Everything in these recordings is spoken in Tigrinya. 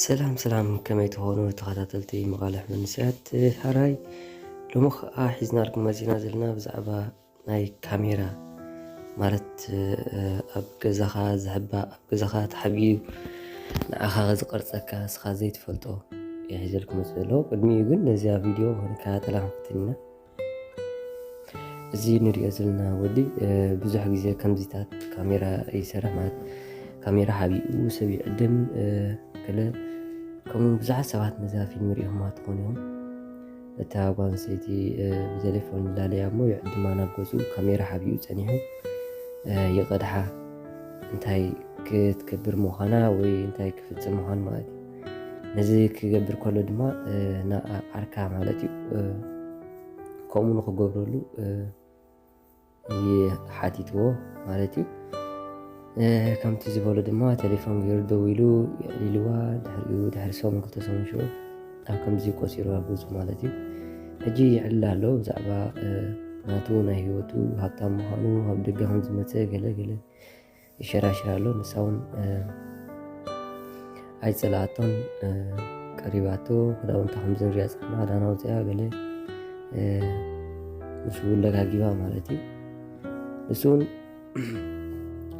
ሰላም ሰላም፣ ከመይ ትኾኑ ተኸታተልቲ መቓልሕ መንእሰያት? ሕራይ፣ ሎሚ ኸኣ ሒዝናልኩም መጺና ዘለና ብዛዕባ ናይ ካሜራ፣ ማለት ኣብ ገዛኻ ዝሕባ፣ ኣብ ገዛኻ ተሓቢኡ ንዓኻ ዝቐርጸካ ንስኻ ዘይትፈልጦ እየ ሒዘልኩም መጽእ ዘለኹ። ቅድሚኡ ግን ነዚኣ ቪድዮ ክንከታተላ ክንፍትን ኢና። እዚ ንሪኦ ዘለና ወዲ ብዙሕ ግዜ ከምዚታት ካሜራ ይሰርሕ፣ ማለት ካሜራ ሓቢኡ ሰብ ይዕድም፣ ገለ ከምኡ ብዙሓት ሰባት ነዛ ፊልም ሪኦማ ትኾኑ እዮም። እታ ጓል ኣንስተይቲ ብቴሌፎን ላለያ እሞ ይዕድማ ናብ ገጹ፣ ካሜራ ሓቢኡ ጸኒሑ ይቐድሓ፣ እንታይ ክትገብር ምዃና ወይ እንታይ ክፍጽም ምዃን ማለት እዩ። ነዚ ክገብር ከሎ ድማ ንዓርካ ማለት እዩ ከምኡ ንኽገብረሉ ይሓቲትዎ ማለት እዩ። ከምቲ ዝበሎ ድማ ቴሌፎን ገይሩ ደዊሉ የዕሊልዋ፣ ድሕሪኡ ድሕሪ ሰሙን ክልተ ሰሙን ሽዑ ኣብ ከምዚ ቆጺሩ ኣብ ገጹ ማለት እዩ። ሕጂ ይዕልል ኣሎ ብዛዕባ ናቱ ናይ ህይወቱ፣ ሃብታም ምዃኑ፣ ኣብ ደገ ከም ዝመጸ ገለ ገለ ይሸራሽር ኣሎ። ንሳ እውን ኣይጸላኣቶን፣ ቀሪባቶ፣ ክዳውንታ ከም ዝንሪያ ጸማ ክዳና ውፅያ ገለ ምስ ውለጋጊባ ማለት እዩ። ንሱ እውን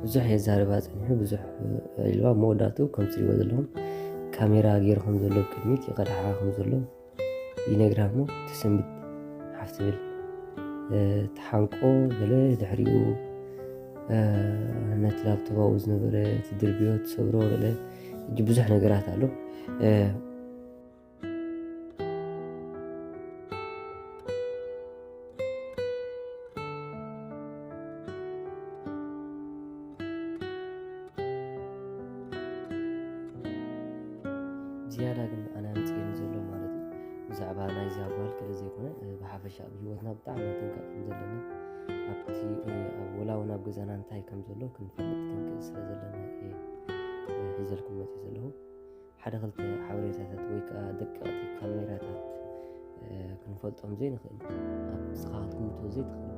ብዙሕ የዛርባ ጸኒሑ፣ ብዙሕ ኢልዋ። መወዳቱ ከም ትሪእዎ ዘለኹም ካሜራ ገይሩ ከም ዘሎ፣ ቅድሚት ይቐድሓ ከም ዘሎ ይነግራ እሞ ትስምት ሓፍ ትብል፣ ትሓንቆ ገለ፣ ድሕሪኡ ነቲ ላፕቶፕ ኣብኡ ዝነበረ ትድርብዮ ትሰብሮ ገለ፣ እጅ ብዙሕ ነገራት ኣሎ። ዝያዳ ግን ኣነ ኣምፅእኒ ዘሎ ማለት እዩ ብዛዕባ ናይዚ ኣጓል ክለ ዘይኮነ ብሓፈሻ ኣብ ህይወትና ብጣዕሚ ጥንቃቅ ከም ዘለና ኣብቲ ኣብ ወላ እውን ኣብ ገዛና እንታይ ከም ዘሎ ክንፈልጥ ክንክእል ስለ ዘለና እየ ሒዘልኩም መፅእ ዘለኹ። ሓደ ክልተ ሓበሬታታት ወይ ከዓ ደቀቕቲ ካሜራታት ክንፈልጦም ዘይንኽእል ኣብ ስኻ ክትግምቶ ዘይትኽእል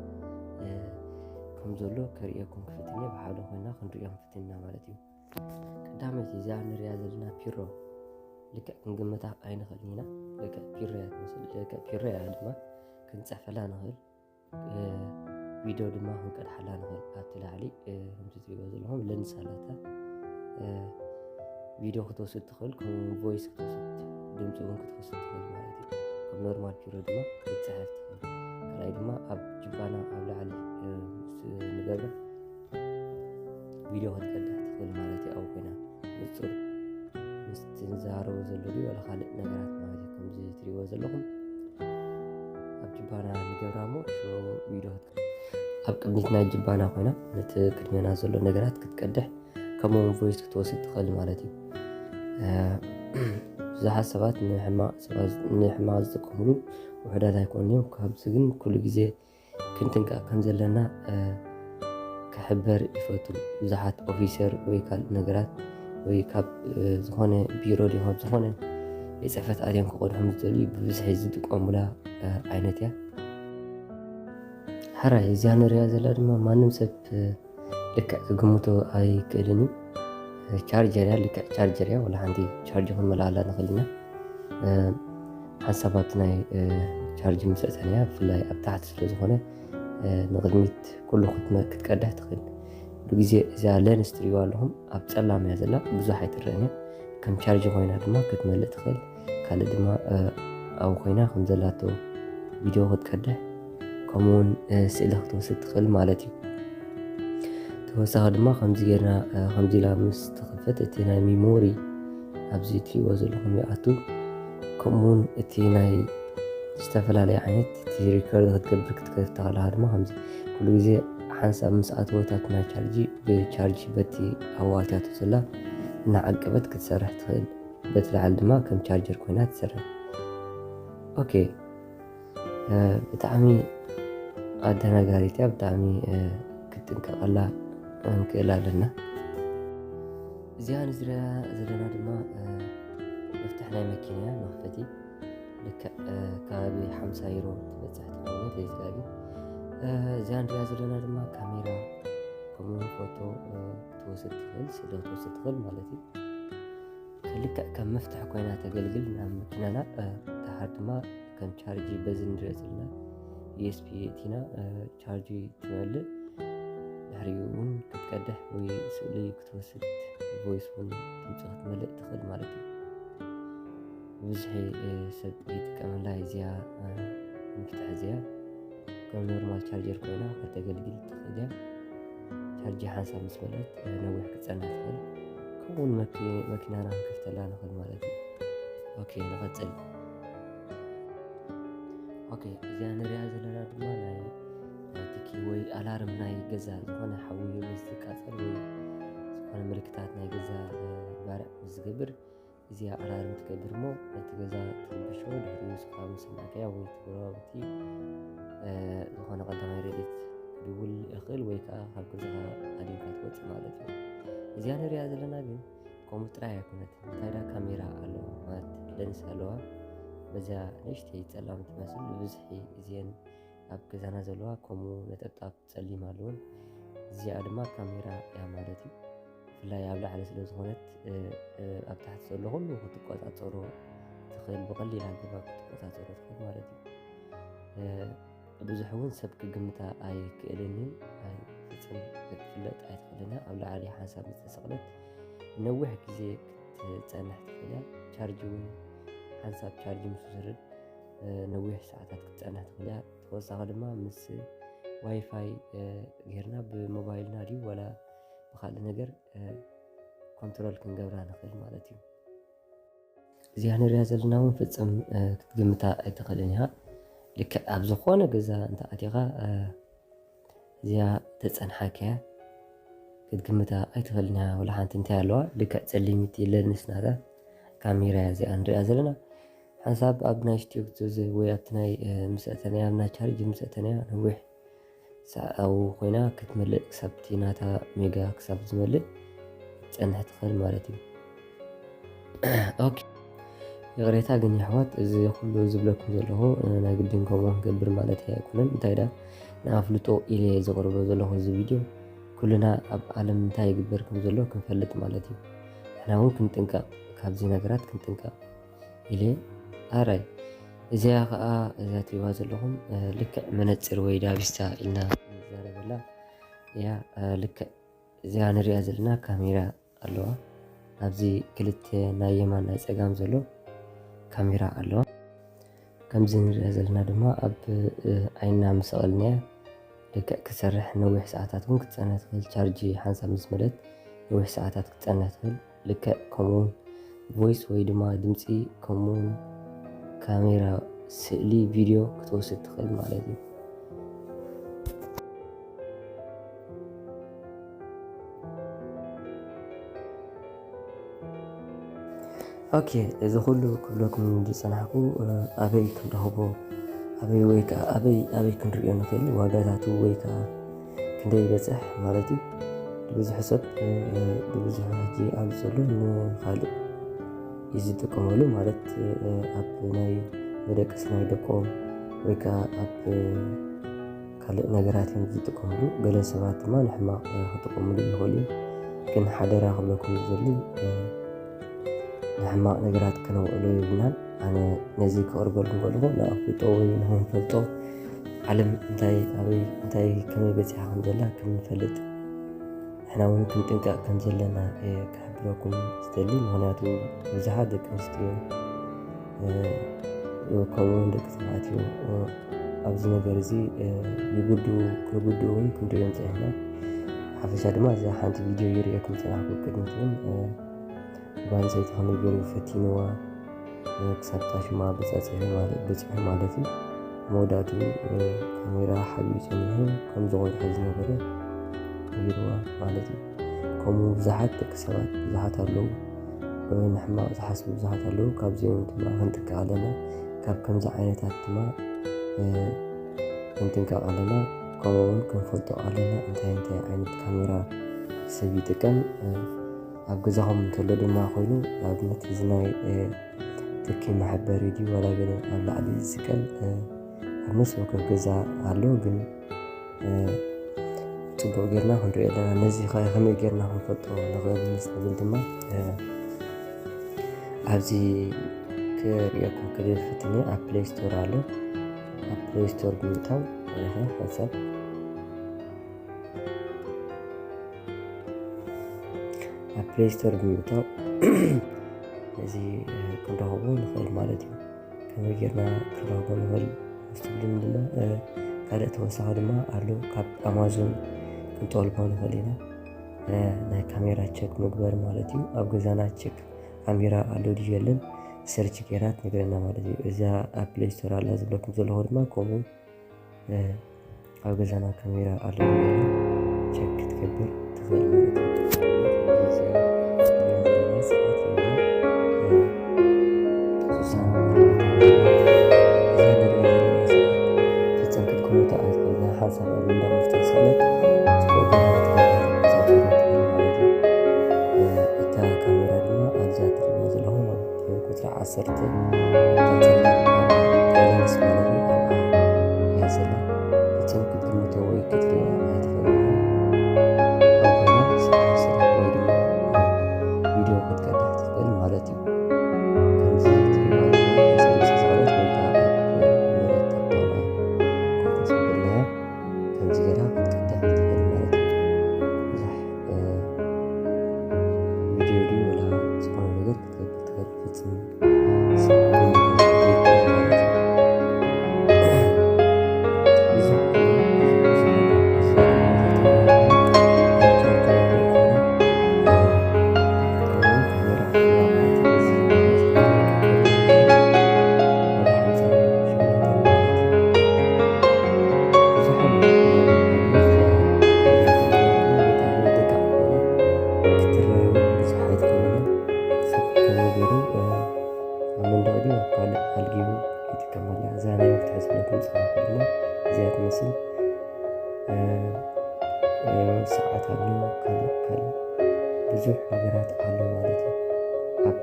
ከም ዘሎ ከርእየኩም ክፍትኛ ብሓደ ኮይና ክንርእዮም ፍትና ማለት እዩ። ቀዳመይቲ እዚኣ ንሪኣ ዘለና ፒሮ ልክዕ ክንግምታ ኣይንኽእልን ኢና። ልክዕ ፒሮ እያ ትመስል። ልክዕ ፒሮ እያ ድማ ክንፅሕፈላ ንኽእል። ቪድዮ ድማ ክንቀድሓላ ንኽእል። ኣብቲ ላዕሊ ከምዚ ትሪእዎ ዘለኹም ለንስ ኣላታ። ቪድዮ ክትወስድ ትኽእል፣ ከም ቮይስ ክትወስድ፣ ድምፂ እውን ክትወስድ ትኽእል ማለት እዩ። ከም ኖርማል ፒሮ ድማ ክትፅሕፍ ትኽእል። ካልኣይ ድማ ኣብ ጅባና ኣብ ላዕሊ ንገብረ ቪድዮ ክትቀድሕ ትኽእል ማለት እዩ። ኣብ ኮይና ንፁር ምስቲ ንዛረቦ ዘሎ ድዩ ዋላ ካልእ ነገራት ማለት እዩ። ከምዚ ትሪእዎ ዘለኹም ኣብ ጅባና ንገብራ እሞ ሽዑ ቪድዮ ኣብ ቅድሚት ናይ ጅባና ኮይና ነቲ ቅድሜና ዘሎ ነገራት ክትቀድሕ ከምኡውን ቮይስ ክትወስድ ትኽእል ማለት እዩ። ብዙሓት ሰባት ንሕማቕ ዝጥቀምሉ ውሕዳት ኣይኮኑን እዮም። ካብዚ ግን ኩሉ ግዜ ክንጥንቀቕ ከም ዘለና ክሕበር ይፈቱ። ብዙሓት ኦፊሰር ወይ ካልእ ነገራት ወይ ካብ ዝኾነ ቢሮ ድዩ ካብ ዝኾነ ቤት ፅሕፈት ኣትዮም ክቐድሖም ዝደልዩ ብብዝሒ ዝጥቀሙላ ዓይነት እያ። ሕራይ እዚኣ ንሪኣ ዘላ ድማ ማንም ሰብ ልክዕ ክግምቶ ኣይክእልን እዩ። ቻርጀር እያ፣ ልክዕ ቻርጀር እያ። ወላ ሓንቲ ቻርጅ ክንመልኣላ ንኽእል ኢና። ሓንሳብ ኣብቲ ናይ ቻርጅ ምስእተን እያ፣ ብፍላይ ኣብ ታሕቲ ስለ ዝኾነ ንቕድሚት ኩሉ ክትቀድሕ ትኽእል። ኩሉ ግዜ እዚኣ ለንስ ትሪእዋ ኣለኹም ኣብ ጸላም እያ ዘላ፣ ብዙሕ ኣይትረአን እያ። ከም ቻርጅ ኮይና ድማ ክትመልእ ትኽእል። ካልእ ድማ ኣብኡ ኮይና ከም ዘላቶ ቪድዮ ክትቀድሕ ከምኡውን ስእሊ ክትወስድ ትኽእል ማለት እዩ። ተወሳኺ ድማ ከምዚ ጌርና ከምዚ ኢላ ምስ ተኸፈት እቲ ናይ ሚሞሪ ኣብዚ እትሪእዎ ዘለኹም ይኣቱ። ከምኡውን እቲ ናይ ዝተፈላለየ ዓይነት እቲ ሪከርድ ክትገብር ክትከፍታ ከለኻ ድማ ከምዚ ኩሉ ግዜ ሓንሳብ ምስ ኣተወታት ናይ ቻርጂ ብቻርጂ በቲ ኣዋልትያቱ ዘላ እናዓቀበት ክትሰርሕ ትኽእል። በቲ ላዕሊ ድማ ከም ቻርጀር ኮይና ትሰርሕ። ኦኬ፣ ብጣዕሚ ኣደናጋሪት እያ። ብጣዕሚ ክትጥንቀቐላ እንክእል ኣለና። እዚኣ ንዝሪኣ ዘለና ድማ መፍትሕ ናይ መኪና እያ። መኽፈቲ ልክዕ ከባቢ ሓምሳ ዩሮ ትበፅሕ ትኾነ ተይዝጋቢ። እዚኣ ንሪኣ ዘለና ድማ ካሜራ ከምኡ ፎቶ ክትወስድ ትኽእል፣ ስእሊ ክትወስድ ትኽእል ማለት እዩ። ልክዕ ከም መፍትሕ ኮይና ተገልግል ናብ መኪናና። ደሓር ድማ ከም ቻርጅ በዚ ንሪኦ ዘለና ዩኤስቢ እቲና ቻርጅ ትመልእ። ድሕሪኡ እውን ክትቀድሕ ወይ ስእሊ ክትወስድ፣ ቮይስ እውን ድምፂ ክትመልእ ትኽእል ማለት እዩ። ብብዝሒ ሰብ ይጥቀመላ እዚኣ መፍትሕ እዚኣ። ከም ኖርማል ቻርጀር ኮይና ከተገልግል ትኽእል እያ። ቻርጅ ሓንሳብ ምስ መለት ነዊሕ ክትፀንሕ ትኽእል። ከምኡውን መኪናና ንከፍተላ ንኽእል ማለት እዩ። ኦኬ፣ ንቐፅል። ኦኬ፣ እዚኣ ንሪኣ ዘለና ድማ ናይ ናይ ትኪ ወይ ኣላርም ናይ ገዛ፣ ዝኾነ ሓዊ ምስ ዝቃፀል ወይ ዝኾነ ምልክታት ናይ ገዛ ባርዕ ምስ ዝገብር፣ እዚኣ ኣላርም ትገብር እሞ ነቲ ገዛ ትርብሾ። ድሕሪኡ ንስኻ ምስ ሰማዕካያ ወይ እቲ ጎረባብቲ ዝኾነ ቀዳማይ ረድኤት ክድውል ይኽእል ወይ ከዓ ካብ ገዛኻ ሃዲምካ ትወፅእ ማለት እዩ። እዚኣ ንሪኣ ዘለና ግን ከምኡ ጥራይ ኣይኮነትን። እንታይ ዳ ካሜራ ኣለዋ ማለት ለንስ ኣለዋ። በዚያ ንእሽተይ ጸላም ትመስል ብብዝሒ እዚአን ኣብ ገዛና ዘለዋ ከምኡ ነጠብጣብ ጸሊም ኣለውን። እዚኣ ድማ ካሜራ እያ ማለት እዩ። ብፍላይ ኣብ ላዕሊ ስለ ዝኾነት ኣብ ታሕቲ ዘሎ ኩሉ ክትቆጻጸሮ ትኽእል፣ ብቐሊል ኣገባብ ክትቆጻጸሮ ትኽእል ማለት እዩ። ብዙሕ እውን ሰብ ክግምታ ኣይክእልን እዩ። ፍጽም ክትፍለጥ ኣይትኽእልን እያ። ኣብ ላዕሊ ሓንሳብ ዝተሰቕለት ነዊሕ ግዜ ክትጸንሕ ትኽእል እያ። ቻርጅ እውን ሓንሳብ ቻርጅ ምስ ወሰደት ነዊሕ ሰዓታት ክትጸንሕ ትኽእል እያ። ተወሳኺ ድማ ምስ ዋይፋይ ጌርና ብሞባይልና ድዩ ዋላ ብኻልእ ነገር ኮንትሮል ክንገብራ ንኽእል ማለት እዩ። እዚኣ ንሪኣ ዘለና እውን ፍጽም ክትግምታ ኣይትኽእልን ኢኻ። ልክዕ ኣብ ዝኾነ ገዛ እንተ ኣቲኻ እዚኣ ተጸንሓካ ክትግምታ ኣይትኽእልን ኢኻ። ወላ ሓንቲ እንታይ ኣለዋ፣ ልክዕ ጸሊሚቲ ለንስ ናታ ካሜራ እያ እዚኣ ንሪኣ ዘለና። ሓንሳብ ኣብ ናይ ስቱዲዮ ክትዘ ወይ ኣብቲ ናይ ምስ ኣተናያ ኣብ ናይ ቻርጅ ምስ ኣተናያ ነዊሕ ሰዓዊ ኮይና ክትመልእ ክሳብ እቲ ናታ ሜጋ ክሳብ ዝመልእ ክትጸንሕ ትኽእል ማለት እዩ። ኦኬ፣ ይቕሬታ ግን የሕዋት፣ እዚ ኩሉ ዝብለኩም ዘለኹ ናይ ግድን ከምኡ ክንገብር ማለት ኣይኮነን። እንታይ ዳ ንኣፍልጦ ኢለ ዘቕርቦ ዘለኹ እዚ ቪድዮ ኩልና ኣብ ዓለም እንታይ ይግበር ከም ዘሎ ክንፈልጥ ማለት እዩ። ንሕና እውን ክንጥንቀቕ፣ ካብዚ ነገራት ክንጥንቀቕ ኢለ ኣራይ። እዚኣ ከዓ እዛ ትሪእዋ ዘለኹም ልክዕ መነፅር ወይ ዳቢሳ ኢልና ንዛረበላ እያ። ልክዕ እዚኣ ንሪኣ ዘለና ካሜራ ኣለዋ። ኣብዚ ክልተ ናይ የማን ናይ ፀጋም ዘሎ ካሜራ ኣለዋ። ከምዚ ንሪኣ ዘለና ድማ ኣብ ዓይንና ምስ ሰቐልናያ ልክዕ ክትሰርሕ ነዊሕ ሰዓታት እውን ክትፀንሕ ትኽእል። ቻርጅ ሓንሳብ ምስ መለት ነዊሕ ሰዓታት ክትፀንሕ ትኽእል። ልክዕ ከምኡውን ቮይስ ወይ ድማ ድምፂ ከምኡውን ካሜራ ስእሊ ቪድዮ ክትወስድ ትኽእል ማለት እዩ። ኦኬ፣ እዚ ኩሉ ክብለኩም ዝጸናሕኩ ኣበይ ክንረኽቦ፣ ኣበይ ወይ ከዓ ኣበይ ኣበይ ክንሪኦ ንኽእል፣ ዋጋታቱ ወይ ከዓ ክንደይ ይበጽሕ ማለት እዩ። ብዙሕ ሰብ ብዙሕ ሕጂ ኣብዚ ዘሎ ንኻልእ እዩ ዝጥቀመሉ ማለት ኣብ ናይ መደቀሲ ናይ ደቆም ወይ ከዓ ኣብ ካልእ ነገራት እዮም ዝጥቀምሉ። ገለ ሰባት ድማ ንሕማቕ ክጥቀምሉ ይኽእሉ እዮም። ግን ሓደራ ክብለኩም ዝደሊ ንሕማቕ ነገራት ከነውዕሎ የብልናን። ኣነ ነዚ ከቕርበልኩም ከለኹ ንኣፍልጦ ወይ ንኽንፈልጦ ዓለም እንታይ ኣበይ እንታይ ከመይ በፂሓ ከም ዘላ ክንፈልጥ ንሕና እውን ክንጥንቀቕ ከም ዘለና እየ ክሕብረኩም ዝደሊ። ምኽንያቱ ብዙሓት ደቂ ኣንስትዮ ከምኡ እውን ደቂ ተባዕትዮ ኣብዚ ነገር እዚ ይጉድኡ ክጉድኡ እውን ክንሪኦም ፀኒሕና። ሓፈሻ ድማ እዛ ሓንቲ ቪድዮ ይርእየኩም ፀናሕኩ ቅድሚት እውን ጓል ኣንስተይቲ ከመይ ገይሩ ፈቲንዋ ክሳብ ታሽማ በፃፅሑ ማለት በፂሑ ማለት እዩ። መወዳእቱ ካሜራ ሓቢኡ ፀኒሑ ከም ዝቆልሖ ዝነበረ ነይርዋ ማለት እዩ። ከምኡ ብዙሓት ደቂ ሰባት ብዙሓት ኣለዉ ንሕማቕ ዝሓስቡ ብዙሓት ኣለዉ። ካብዚኦም ድማ ክንጥንቀቕ ኣለና። ካብ ከምዚ ዓይነታት ድማ ክንጥንቀቕ ኣለና። ከምኡ እውን ክንፈልጦ ኣለና እንታይ እንታይ ዓይነት ካሜራ ሰብ ይጥቀም። ኣብ ገዛኹም እንተሎ ድማ ኮይኑ ኣብነት እዚ ናይ ትኪ መሐበሪ ድዩ ዋላ ገለ ኣብ ላዕሊ ዝስቀል ኣብ ነፍሲ ወከፍ ገዛ ኣሎ። ግን ፅቡቕ ጌርና ክንሪኦ ኣለና። ነዚ ከ ከመይ ጌርና ክንፈልጦ ንኽእል ምስ ንብል ድማ ኣብዚ ክርእየኩም ክብል ፍትኒ ኣብ ፕሌይ ስቶር ኣሎ። ኣብ ፕሌይ ስቶር ብምእታው፣ ርኸ ሓንሳብ ኣብ ፕሌይ ስቶር ብምእታው እዚ ክንረኽቦ ንኽእል ማለት እዩ። ከመይ ጌርና ክንረኽቦ ንኽእል ምስ ትብሉኒ ድማ፣ ካልእ ተወሳኺ ድማ ኣሎ። ካብ ኣማዞን ክንጠልቦ ንኽእል ኢና። ናይ ካሜራ ቸክ ምግበር ማለት እዩ። ኣብ ገዛና ቸክ ካሜራ ኣሎ ድዩ የለን፣ ሰርች ጌራ ትነግረና ማለት እዩ። እዛ ኣብ ፕሌይ ስቶር ኣላ ዝብለኩም ዘለኹ ድማ ከምኡ ኣብ ገዛና ካሜራ ኣሎ ድዩ የለን ቸክ ክትገብር ትኽእል ማለት እዩ። ፈጸም ክትኮኑ ተኣትልና ሓንሳብ ኣብ እንዳ መፍትሒ ስእለት ጽቡቕ ገይራ ክትገብር ማለት እዩ። እታ ካሜራ ድማ ኣብዛ ትርእይዋ ዘለኹም ቁጽሪ ዓሰርተ ሌንስ ማለት እዩ። ኣብኣ እያ ዘላ። ፈጺሙ ክትግምቶ ወይ ክትርእዮ ኣይትኽእልን። ኣብ ኮይና ስራሕ ስራሕ ወይ ድማ ቪድዮ ክትቀድሕ ትኽእል ማለት እዩ። ከምዚ ትርእይዋ ዘለኹም፣ ሰለስተ ሰዓት ወይ ከዓ ኣብ መሬት ኣብ ጣውላ ኮፍ ምስ በልናያ፣ ከምዚ ጌራ ክትቀድሕ ትኽእል ማለት እዩ። ብዙሕ ቪድዮ ድዩ ወላ ዝኾነ ነገር ክትገብር ትኽእል። ኣብ መንደቕ ድዩ ኣብ ካልእ ኣልጊቡ ይጥቀመላ። እዛ ናይ መፍትሒ ስእለት ምስ ረኣኹ ድማ እዚኣ ትመስል፣ እ፣ እ፣ ሰዓት ኣሎ፣ ካልእ፣ ካልእ ብዙሕ ነገራት ኣሎ ማለት እዩ። ኣብ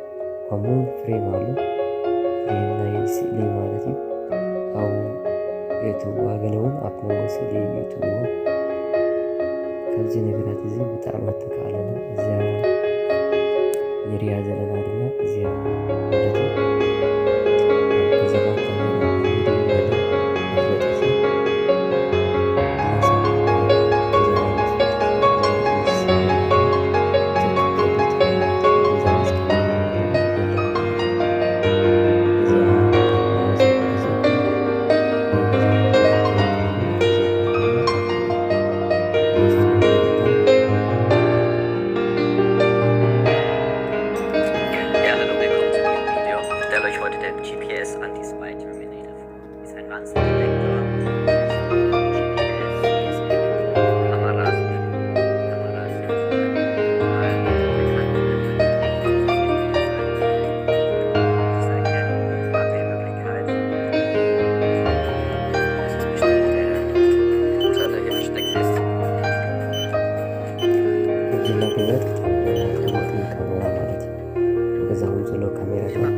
ከምኡ ፍሬም ኣሎ፣ ፍሬም ናይ ስእሊ ማለት እዩ። ኣብኡ የእትውዋ፣ ገለ እውን ኣብ መንጎ ስእሊ የእትውዎ። ካብዚ ነገራት እዚ ብጣዕሚ ኣተካእለና። እዚኣ ንሪኣ ዘለና ድማ እዚኣ ማለት እዩ። ገዛኻ ካሜራ ኣቐሚጡ ይበል መፍለጢ እዩ። ሓንሳብ ገዛኻ ምስ ቸክ ክትገብር ትኽእል ማለት እዩ። ገዛ ምስ ከማን የለን ማለት እዩ። እዚኣ ገዛኹም ዘሎ ካሜራታት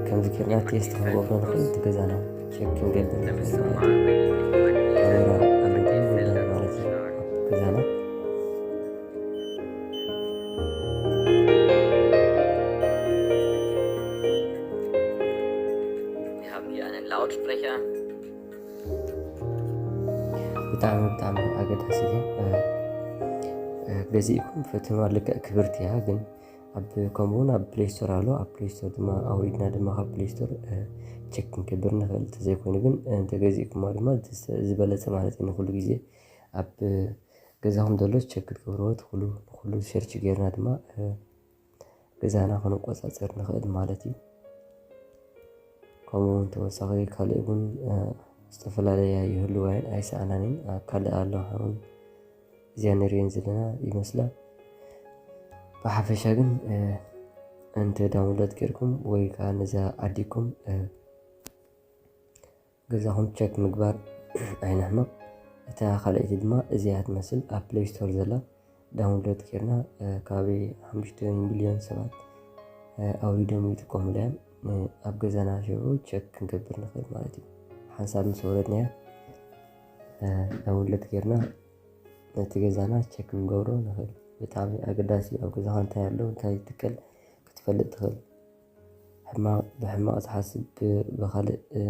ከምዚ ጌርና ቴስት ክንገብሮ ንኽእል። እቲ ገዛና ቸክ ክንገብር ንኽእል ማለት እዩ። ካሜራ ኣሎ ድዩ የለን ማለት እዩ ኣብ ገዛና። Wir haben hier einen Lautsprecher. ብጣዕሚ ብጣዕሚ ኣገዳሲ እዩ። እ፣ እ፣ ገዚእኩም ፈትንዋ። ልክዕ ክብርቲ እያ፣ ግን ኣብ ከምኡ እውን ኣብ ፕሌይ ስቶር ኣሎ። ኣብ ፕሌይ ስቶር ድማ ኣውሪድና ድማ ካብ ፕሌይ ስቶር፣ እ፣ ቸክ ክንገብር ንኽእል። እንተዘይኮይኑ ግን፣ እ፣ እንተገዚእኩማ ድማ ዝስ-፣ ዝበለጸ ማለት እዩ። ንኹሉ ግዜ ኣብ ገዛኹም ዘሎ ቸክ ክትገብርዎ ትኽእሉ። ንኹሉ ሰርች ጌርና ድማ፣ እ፣ ገዛና ክንቆጻጸር ንኽእል ማለት እዩ። ከምኡ እውን ተወሳኺ ካልእ እውን፣ እ፣ ዝተፈላለያ ይህልዋ እየን፣ ኣይሰኣናን እየን። እ፣ ካልእ ኣሎ፣ ኣሁን እዚኣ ንሪኤን ዘለና ይመስላ። ብሓፈሻ ግን፣ እ፣ እንተ ዳውንሎድ ጌርኩም ወይ ከዓ ነዛ ዓዲግኩም፣ እ፣ ገዛኹም ቸክ ምግባር ኣይንሕመቕ። እታ ካልኣይቲ ድማ እዚኣ ትመስል ኣብ ፕሌይ ስቶር ዘላ ዳውንሎድ ጌርና፣ እ፣ ከባቢ ሓሙሽተ ሚልዮን ሰባት፣ እ፣ ኣውሪዶም ይጥቀሙላ እዮም። እ፣ ኣብ ገዛና ሽዑ ቸክ ክንገብር ንኽእል ማለት እዩ። ሓንሳብ ምስ ኣውረድናያ፣ እ፣ ዳውንሎድ ጌርና ነቲ ገዛና ቸክ ክንገብሮ ንኽእል። ብጣዕሚ ኣገዳሲ እዩ። ኣብ ገዛኻ እንታይ ኣሎ፣ እንታይ ይትከል ክትፈልጥ ትኽእል። ሕማቕ ብሕማቕ ዝሓስብ ብ- ብኻልእ እ፣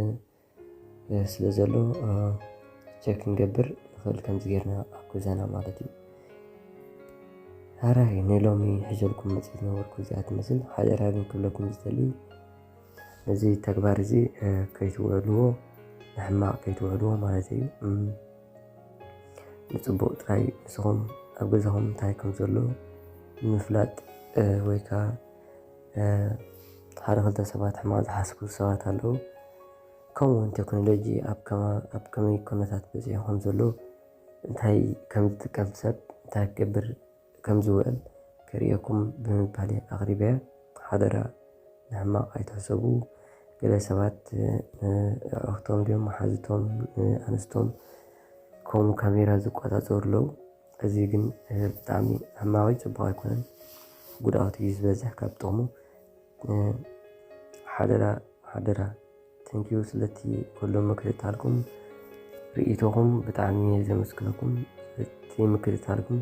እ፣ ስለ ዘሎ እ፣ ቸክ ክንገብር ንኽእል ከምዚ ጌርና ኣብ ገዛና ማለት እዩ። ኣራይ ንሎሚ ሒዘልኩም መፅእ ዝነበርኩ እዚኣ ትመስል። ሓደራ ግን ክብለኩም ዝደሊ ነዚ ተግባር እዚ እ፣ ከይትውዕልዎ፣ ንሕማቕ ከይትውዕልዎ ማለት እዩ። እም፣ ንፅቡቕ ጥራይ ንስኹም ኣብ ገዛኹም እንታይ ከም ዘሎ ንምፍላጥ እ፣ ወይ ከዓ እ፣ ሓደ ክልተ ሰባት ሕማቕ ዝሓስቡ ሰባት ኣለዉ። ከምኡ እውን ቴክኖሎጂ ኣብ ከማ- ኣብ ከመይ ኩነታት በፂሑ ከም ዘሎ፣ እንታይ ከም ዝጥቀም ሰብ፣ እንታይ ክገብር ከም ዝውዕል ከርእየኩም ብምባል እየ ኣቕሪበያ። ሓደራ ንሕማቕ ኣይትሕሰቡ። ገለ ሰባት እ፣ ንኣዕሩኽቶም ድዮም መሓዙቶም ንኣንስቶም ከምኡ ካሜራ ዝቆፃፀሩ ኣለዉ። እዚ ግን እ፣ ብጣዕሚ ሕማቕ እዩ፣ ፅቡቕ ኣይኮነን። ጉድኣቱ እዩ ዝበዝሕ ካብ ጥቕሙ። እ፣ ሓደራ ሓደራ። ተንኪዩ ስለቲ ኩሉ ምክትታልኩም ርእይቶኹም ብጣዕሚ እየ ዘመስግነኩም። እቲ ምክትታልኩም